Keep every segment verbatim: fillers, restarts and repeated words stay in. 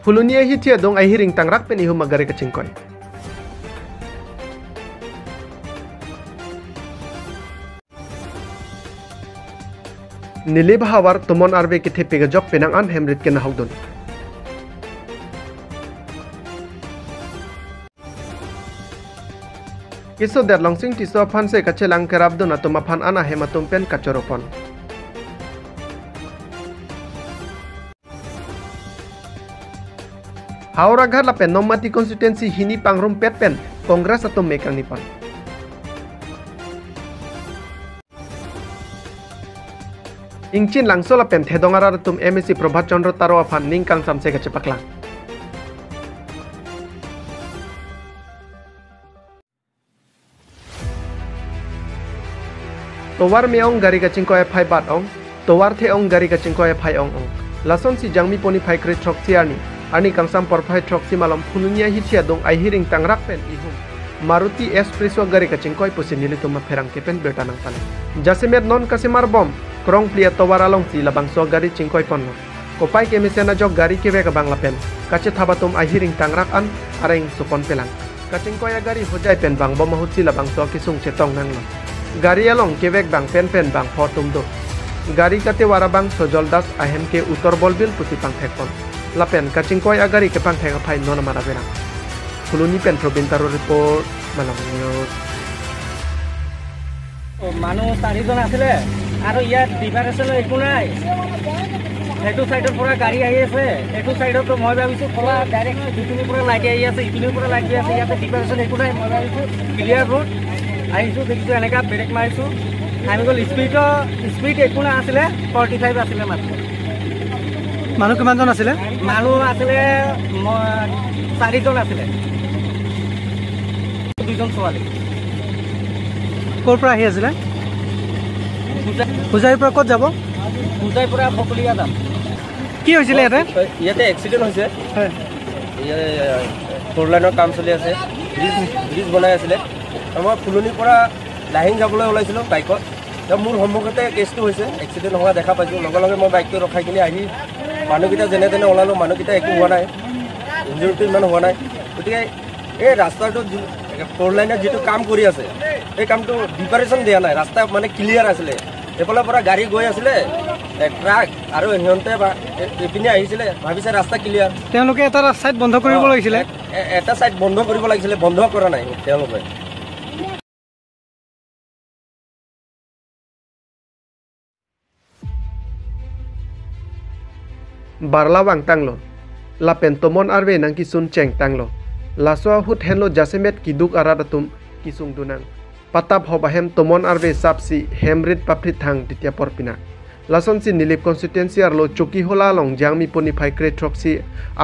Phuloni ahithi adung ahiring tangrak pen ihum agari kachingkoi. Nilip havar tomon arve kethepik ajok penang an hemrit kenahokdun. Kesodet Longsing Tisso aphansi kachelang kerapdun atum aphan an ahem atum pen kachoropon. Howraghat lapen Nomati constituency hini pangrumpet pen Congress atum me kangnipon. Ingchin Langso lapen Thedong arat atum M A C Prabhat Chandra Taro aphan ning kangsamse kachepaklang. Tovar me-ong gari kachingkoi aphai bat ong, tovar the-ong gari kachingkoi aphai ong ong. Lasonsi Jangmi poni phai kre throksi arni, arni kangsam porphai throksi malom Phuloni ahithi adung ahiring tangrak pen ihum Maruti Expresso gari kachingkoi pusi nelitum apherangke pen birta nangpale. Jasemet non kasemar bom krongpli atovar alongsi labangso gari chingkoiponlo. Kopai kemesen ajok gari kevek abang lapen kachethap atum ahiring tangrak an areng sopon pelang. Kachingkoi agari hojai pen vangbom ahutsi labangso akesung chetong nanglo. Gari along kevek bang penpen bangpho atum do. Gari katevar abang Sojol Das ahem ke Uttor Bolbil pusi pangthekpon. Lapen kachingkoi agari kepangthek aphai non amara berang. Phuloni pen Probin Taro report, Malong News. অ, মানুহ চাৰিজন আছিলে আৰু ইয়াত ডিভাইডেশ্যন একো নাই। সেইটো চাইডৰ পৰা গাড়ী আহি আছে, এইটো চাইডতো মই ভাবিছোঁ ক'লা ডাইৰেক্ট ইপিনৰ পৰা লাইট আহি আছে, ইপিনৰ পৰা লাইট আহি আছে, ইয়াতে ডিভাইডেশ্যন একো নাই। মই ভাবিছোঁ ক্লিয়াৰ ৰোড, আহিছোঁ, দেখিছোঁ এনেকা ব্ৰেক মাৰিছোঁ, থামি গ'ল। স্পীডৰ, স্পীড একো নাছিলে, ফৰ্টি ফাইভ আছিলে মাত্ৰ। মানুহ কিমানজন আছিলে? মানুহ আছিলে, মই, চাৰিজন আছিলে। দুজন ছোৱালী। ক'ৰ পৰা আহি আছিলে? হোজাই। হোজাইৰ পৰা ক'ত যাব? হোজাইৰ পৰা ফকলিয়া যাম। কি হৈছিলে ইয়াতে? ইয়াতে এক্সিডেণ্ট হৈছে। হয়। ইয়াতে ফ'ৰ লাইনৰ কাম চলি আছে, ব্ৰিজ, ব্ৰিজ বনাই আছিলে। মই ফুলনিৰ পৰা লাহিং যাবলৈ ওলাইছিলোঁ বাইকত। এতিয়া মোৰ সন্মুখতে কেছটো হৈছে, এক্সিডেণ্ট হোৱা দেখা পাইছোঁ। লগে লগে মই বাইকটো ৰখাই কিনি আহি মানুহকেইটা যেনে তেনে ওলালোঁ, মানুহকেইটা একো হোৱা নাই, ইঞ্জুৰিটো ইমান হোৱা নাই। গতিকে এই ৰাস্তাটো যি, ফ'ৰ লাইনত যিটো কাম কৰি আছে, এই কামটো ডিপাৰেশ্যন দিয়া নাই, ৰাস্তা মানে ক্লিয়াৰ আছিলে, সেইফালৰ পৰা গাড়ী গৈ আছিলে, এ, ট্ৰাক আৰু সিহঁতে বা এ-, এইপিনে আহিছিলে, ভাবিছে ৰাস্তা ক্লিয়াৰ। তেওঁলোকে এটা ৰা-, ছাইড বন্ধ কৰিব অ, লাগিছিলে। এ-, এ-, এটা ছাইড বন্ধ কৰিব লাগিছিলে, বন্ধ কৰা নাই তেওঁলোকে। Barla vangtanglo, lapen tomon arve nangkesun chengtanglo. Laso ahut henlo jasemet keduk arat atum kesung dunang. Patap hop ahem tomon arve sapsi hemrit paphrithang titi apor pina. Lasonsi Nilip constituency arlo Chokihola along Jangmi poni phai kre throksi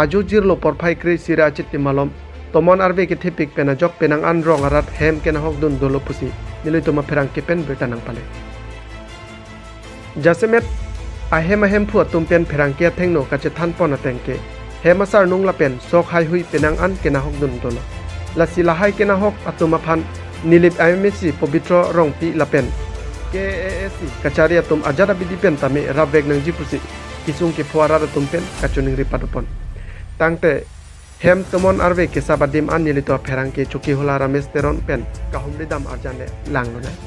ajo jirlo porphai kre sira achiti malom tomon arve kethepik pen ajok penang an rong arat hem kenahokdun dolo pusi nelitum apherangke pen birta nangpale. Jasemet ahem ahemphu atum pen pherangke athengno kachethanpon ateng ke hem asarnung lapen sok haihui penang an kenahokdun dolo. Lasi lahai kenahok atum aphan Nilip M A C Pobitro Rongpi lapen K A A C kachari atum ajat abidi pen tame rapvek nangji pusi kesung kepho arat atum pen kachiningri padopon. Tangte hem tomon arve kesap adim an nelitum apherangke Chokihola Ramesh Teron pen kahumri dam arjan le langlonang.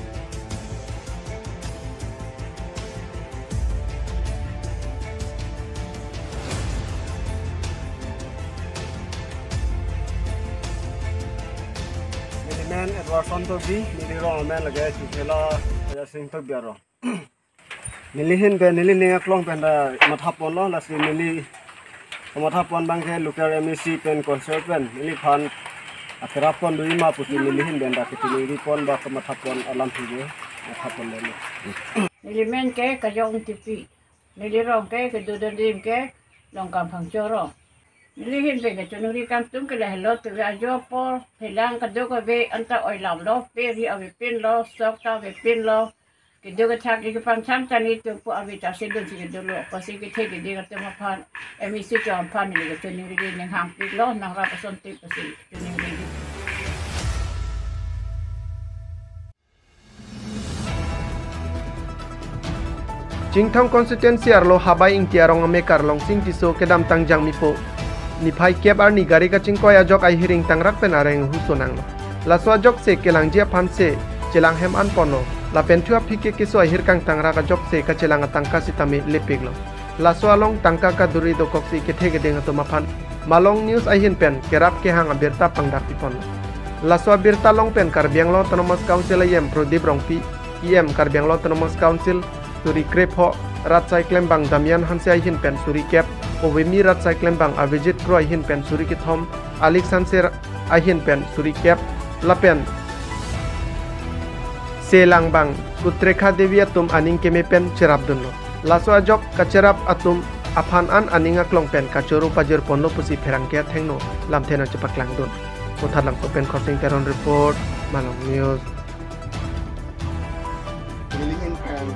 Neli men Edwardson Tokbi, neli rong amen lake Chokihola Raja Sing Tokbi arong. Neli ahin pen, neli ning aklong pen ta mathaponlo, lasi neli kamathapon abang ke local M A C pen, council pen, neliphan akerap pon dui ma pusi neli ahin pen ta ketiningripon ba kamathapon alam thuge mathaponlo. Neli men ke Kajong Tipi, neli rong ke Kedodondim ke Longkam Phangcho rong. Neli ahin pen kachiningri kangtung ke lahelo, tuve ajo apor phelang kadokave anta oilamlo, pe ri avepinlo, sok ta avepinlo, kedo kethak ke kepangthang ta nelitum pu ave ta si dunsi kedolo, apotsi kethe keding atum aphan, M A C atum aphan neli kachiningri ning hangpiklo, nangrap ason tip pusi chiningri. Chinthong constituency arlo Habai Ingti arong amekar Longsing Tisso kedamtang Jangmipo niphai kep arni gari kachingkoi ajok ahiring tangrak pen areng huso nanglo. Laso ajokse kelangji aphan se chelang hem an ponlo. Lapen thu aphi ke keso ahir kangtangrak ajokse kachelang atangka sitame lepiklo. Laso along tangka kaduri dokoksi kethe keding atum aphan Malong News ahin pen kerap kehang abirta pangdak pipon. Laso abirta along pen Karbi Anglong Autonomous Council E M Prodip Rongpi, E M Karbi Anglong Autonomous Council suri krepho, Ratsai Klembang Damian Hanse ahin pen suri kep, Ovemi Ratsai Klembang Avijit Kro ahin pen suri kethom, Alex Hanse ahin pen suri kep, lapen selangbang Utrekha Devi atum aning keme pen cherapdunlo. Laso ajok kacherap atum aphan an aning aklong pen kachoro pajirponlo pusi pherangke athengno lamthe nangchepaklangdun. Kothat Langso pen Khorsing Teron report, Malong News. Nelihin pen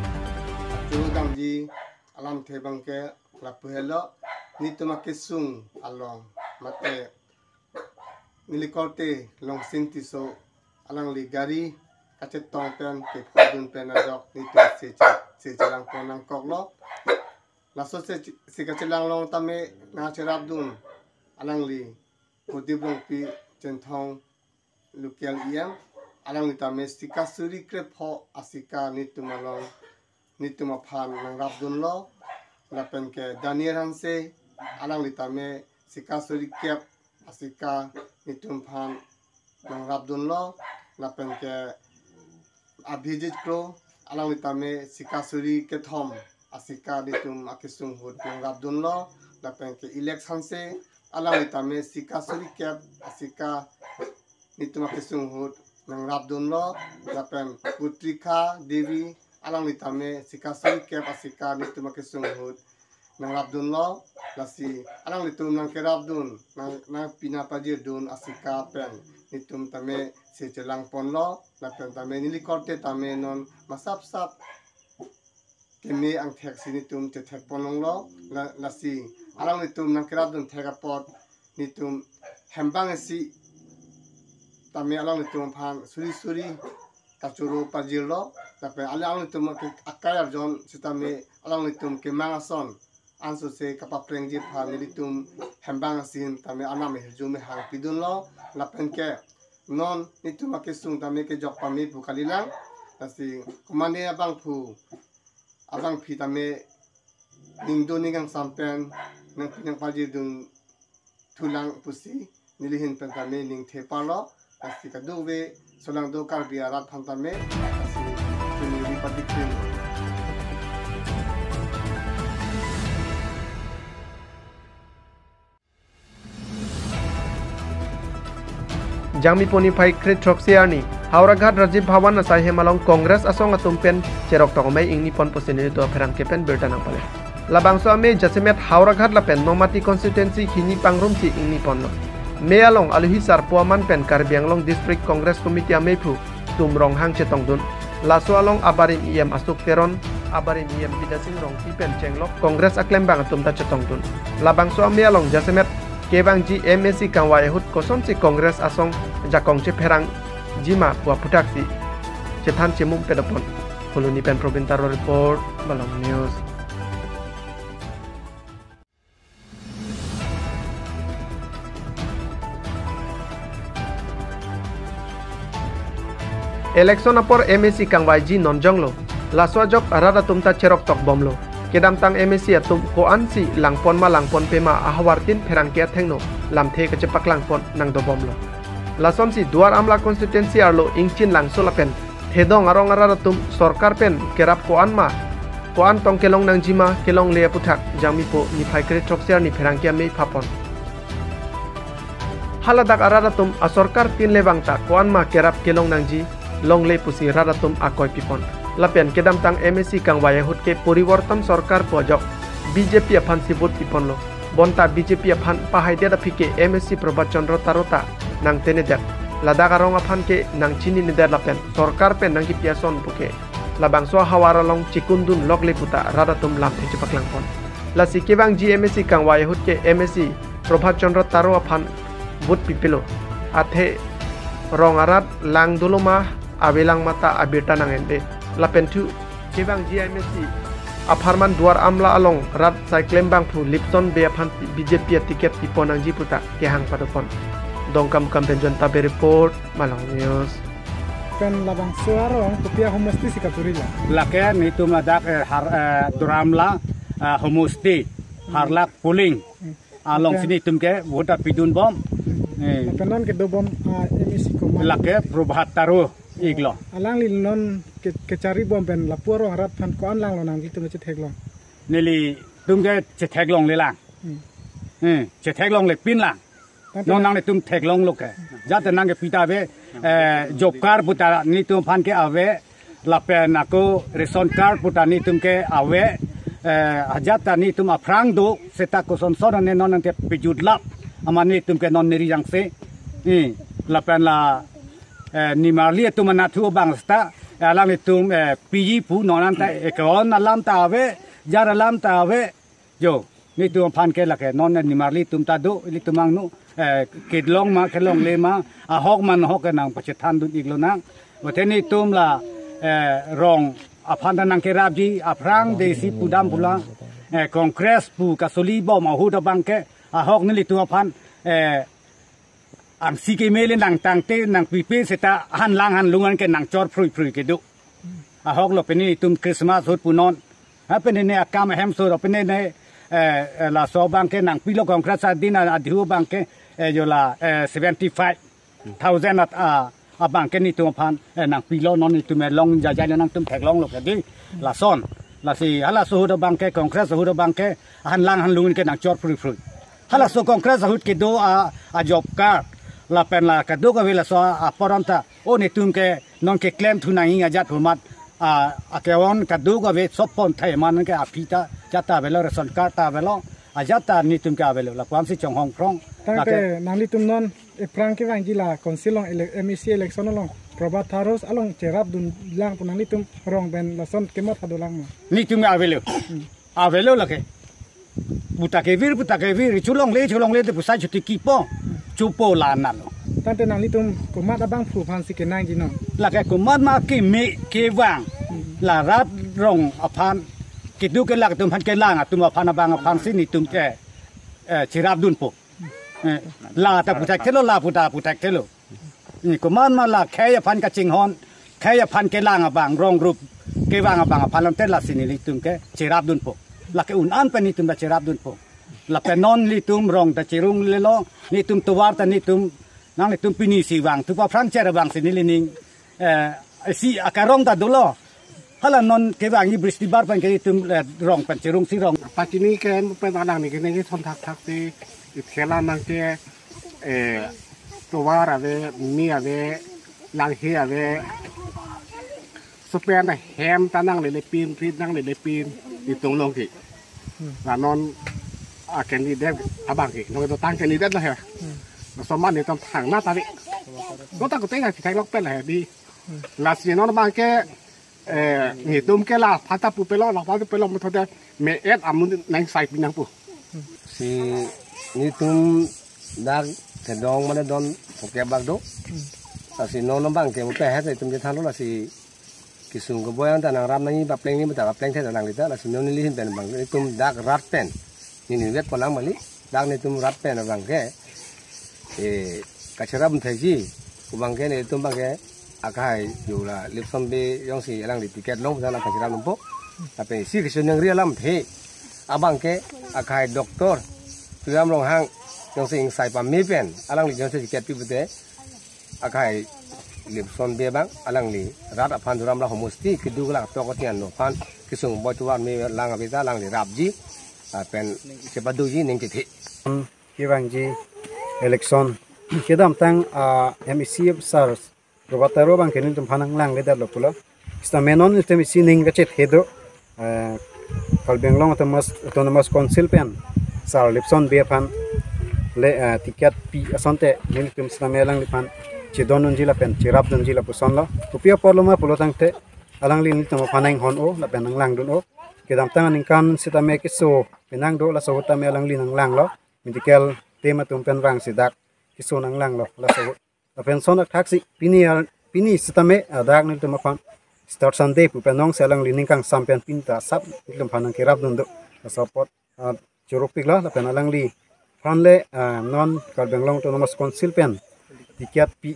kachoro damji alamthe abangke lapu helo, netum akesung along mate neli korte Longsing Tisso alangli gari kachetong pen kephodun pen ajok netum se che-, se chelang pon nangkoklo. Laso se che-, se kachelang along tame nangcherapdun alangli Prodip Rongpi Chinthong local E M, alangli tame sika suri krepho asika netum along netum aphan nangrapdunlo. Lapen ke Daniel Hanse, alangli tame sika suri kep asika netum aphan nangrapdunlo. Lapen ke Avijit Kro, alangli tame sika suri kethom asika netum akesung ahut nangrapdunlo. Lapen ke Alex Hanse, alangli tame sika suri kep asika netum akesung ahut nangrapdunlo. Lapen Utrekha Devi, alangli tame sika suri kep asika netum akesung ahut nangrapdunlo. Lasi alanglitum nangkerapdun, nang, nangpi nangpajirdun asika pen netum tame se chelang ponlo. Lapen tame neli korte tame non masap sap keme angthek si netum chethek pon longlo. La, lasi alanglitum nangkerapdun thek apot netum hembang isi tame alanglitum aphan suri suri kachoro pajirlo. Lapen alanglitum ke akai arjon sitame alanglitum kemang ason ansose kapaprengji aphan nelitum hembang asin tame anam hirjume hangpidunlo. Lapen ke non netum akesung tame kejok pame pu kalilang. Lasi komane abangphu abangpi tame ningdun ning kangsam pen nangpi nangpajirdun thulang pusi nelihin pen tame ningthe parlo. Lasi kadokave solangdo Karbi arat aphan tame lasi chuniri patikpin. Jangmi poni phai kre throksi arni Howraghat Rajiv Bhavan asai hem along Congress asong atum pen cheroktok amei ingni pon pusi nelitum apherangke pen birta nangpale. Labangso amei jasemet Howraghat lapen Nomati constituency hini pangrumsi ingni ponlo. Mei along aluhi sarpo aman pen Karbi Anglong District Congress Committee ameiphu Tum Ronghang chetongdun. Laso along abarim E M Ashok Teron, abarim E M Bidya Sing Rongpi pen chenglok Congress aklembang atum ta chetongdun. Labangso amei along jasemet kevangji M A C kangvai ahut kosonsi Congress asong jakong chepherangji ma pu aputhaksi chethan chemum pedopon. Phuloni pen Probin Taro report, Malong News. Election apor M A C kangvaiji non jonglo. Laso ajok rat atum ta cheroktok bomlo. Kedamtang M A C atum ko-ansi langpon ma langponpe ma ahavartin pherangke athengno lamthe kachepaklangpon nangdobomlo. Lasonsi Duar Amla constituency arlo Ingchin Langso lapen Thedong arong arat atum sorkar pen kerap ko-an ma, ko-an tong kelong nangji ma kelongle aputhak Jangmipo niphai kre throksi arni pherangke amei phapon. Haladak arat atum asorkar tin le vang ta ko-an ma kerap kelong nangji longle pusi rat atum akoi pipon. Lapen kedamtang M A C kangvai ahut ke porivorton sorkar pu ajok B J P aphansi vote piponlo. Bonta B J P aphan pahaidet aphi ke M A C Prabhat Chandra Taro ta nangtenedet. Ladak arong aphan ke nangchininedet lapen sorkar pen nangkipi ason puke labangso ahavar along chikundun lokle puta rat atum lamthe chepaklangpon. Lasi kevangji M A C kangvai ahut ke M A C Prabhat Chandra Taro aphan vote pipilo. Athe rong arat lang dolo ma avelang ma ta abirta nang-ende. Lapen thu kevangji M A C Apharman Duar Amla along rat sai klembangphu Lipson Bey aphan B J P a ticket pipo nangji puta kehang padopon. Dongkamukam pen Jonta Bey report, Malong News. Pen labangso arong kopi a homosti si kapuri la? Lake netum ladak, eh, Har, eh, Duar Amla, eh, homosti, Harlak polling. Alongsi netum ke vote ta pidunbom. Eh. Lapen non kedobom, ah, M A C komat? Lake Prabhat Taro iklo. Alangli non ke, kecharibom pen lapu arong arat aphan ko-an langlo nanglitum chetheklong? Nelitum ke chetheklongle lang. Hmm. Eh, chetheklongle pin lang. Tangte non nang- nanglitum theklonglo ke. Jate nangkepi ta ave, eh, job card puta netum aphan ke ave, lapen ako ration card puta netum ke ave, eh, ajat ta netum aphrang do, seta kosonson ne non nangke pejut lap, amat netum ke non neri jangse, eh, lapen la, eh, nimarli atum anatthu abang seta, eh, alanglitum, eh, piji pu non anta account alam ta ave, jar alam ta ave, jo, netum aphan ke lake non nimarli atum ta do, ilitum angno, eh, kelong ma, kelongle ma, ahok ma, ahok ke nangpachethandun iklonang. Bote netum la, eh, rong aphan ta nangkerapji, aphrang desi pudam pu la, eh, Congress pu kasolibom ahut abang ke, ahok nelitum aphan, eh, angsi keme le nangtangte nangpipe seta hanlang hanlung an ke nangchor phrui phrui kedo. Ahok lo pini itum Christmas ahut punon. Ha pini ne akam ahem so pini ne, eh, eh, laso abang ke nangpilo Congress adin a-, adhu abang ke, eh, jo la, eh, seventy five thousand at, ah, abang ke netum aphan, eh, nangpilo non netum along jajai nangtum theklonglo ke di. Lason. Lasi halaso ahut abang ke Congress ahut abang ke hanlang hanlung ke nangchor phrui phrui. Halaso Congress ahut kedo a, a job card lapen la kadokave laso a, aporon ta, o netum ke non keklem thu nangji ajat pu amat, a, akevang kadokave sopon thai man ke aphi ta, jat ta avelo, ration card ta avelo, ajat ta netum ke avelo, lapuan si chonghong phrong. Tangte lake nanglitum non ephrang kevangji la council along ele-, M A C election along Prabhat Taro along cherapdun lang pu nanglitum rong pen lason kemat hadolang ma? Netum ke avelo. Hmm. Avelo lake. Puta kevir, puta kevir, cholongle, cholongle te pusai chotiki po. Chopo la nalo. Tangte nanglitum komat abangphu aphan si kenangji non? Lake komat ma keme kevang. Hmm. La rat rong aphan. Kedo kelak atum aphan kelang atum aphan abang aphan si netum ke, eh, cherapdunpo. Eh, la ta puthekthelo, la puta puthekthelo. Ni komat ma la khei aphan kachinghon, khei aphan kelang abang, rong rup kevang abang aphan lamte lasi nelitum ke cherapdunpo. Lake un-an pen netum ta cherapdunpo. Lapen non nelitum rong ta cherunglelo, netum tovar ta netum, nanglitum pini si vang, thupa phrang cher abang si nelining, eh, si akarong ta dolo. Hala non kevangji bristibar pen ke netum, eh, rong pen cherung si rong. Pachini ke pen alang ni ke nangkethon thakthak si, ithela nangke, eh, tovar ave, mi ave, langhe ave. Sopen ahem ta nanglelepin, rit nanglelepin, itum along ke. La non a candidate abang ke, non dotang candidate la he. Laso amat netum thangnatta ave. Non ta kuteng si theklong pen la he di. Lasi non abang ke, eh, netum ke la aphan ta pupelo, la aphan ta pupelo, methode me-et amun nang sai pinang pu. Si netum dak kedong mane don oke bak do. Lasi non abang ke mute het netum chethanlo lasi kesung keboi anta nangrap nangji papleng ni mata papleng the nangli ta, lasi non neli hin pen abang netum dak rat pen. Nini vet ponang mali, dak netum rat pen abang ke, eh, kacherap thekji, pu abang ke netum abang ke, akai yo la Lipson Bey jongsi alangli ticket long pu ta la kacherapdunpo. Lapen isi kesu nangri alamthe abang ke akai Doctor Tuliram Ronghang jongsi ingsai pame pen alangli jongsi ticket pi pute akai Lipson Bey abang alangli rat aphan Duar Amla homosti kedo kelak tok atian no aphan kesung boi tovar me lang ave ta alangli rapji, ah, pen chepadoji ning kethe. Hmm, kevangji election kedamtang, ah, M A C sir Prabhat Taro abang ke netum aphan nanglangle detlo pulo. Sita me non netum isi ning kachethe do, eh, Karbi Anglong Autonomous, Autonomous Council pen sir Lipson Bey aphan le, eh, ticket pi asonte netum sita me alangliphan chedondunji lapen cherapdunji lapusonlo. Kopi apotlo ma pulo tangte alangli netum aphan nanghon-o lapen nanglangdun-o. Kedamtang aningkan sita me keso penang do, laso ahut ta me alangli nanglanglo. Medical team atum pen vangsi dak keso nanglanglo laso ahut. Lapen son athak si pini al-, pini sita me, ah, dak netum aphan Easter Sunday pu pen nong si alangli ning kangsam pen pini ta asap nelitum aphan nangkerap dun do. Laso apot, ah, choro piklo lapen alangli aphan le, ah, non Karbi Anglong Autonomous Council pen ticket pi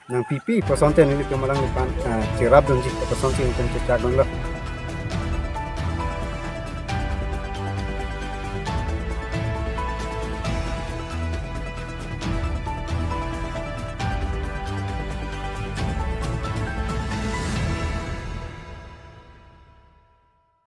nangpipi pu asonte nelitum alangliphan, ah, cherap dunji pu asonte nelitum chechak dunlo.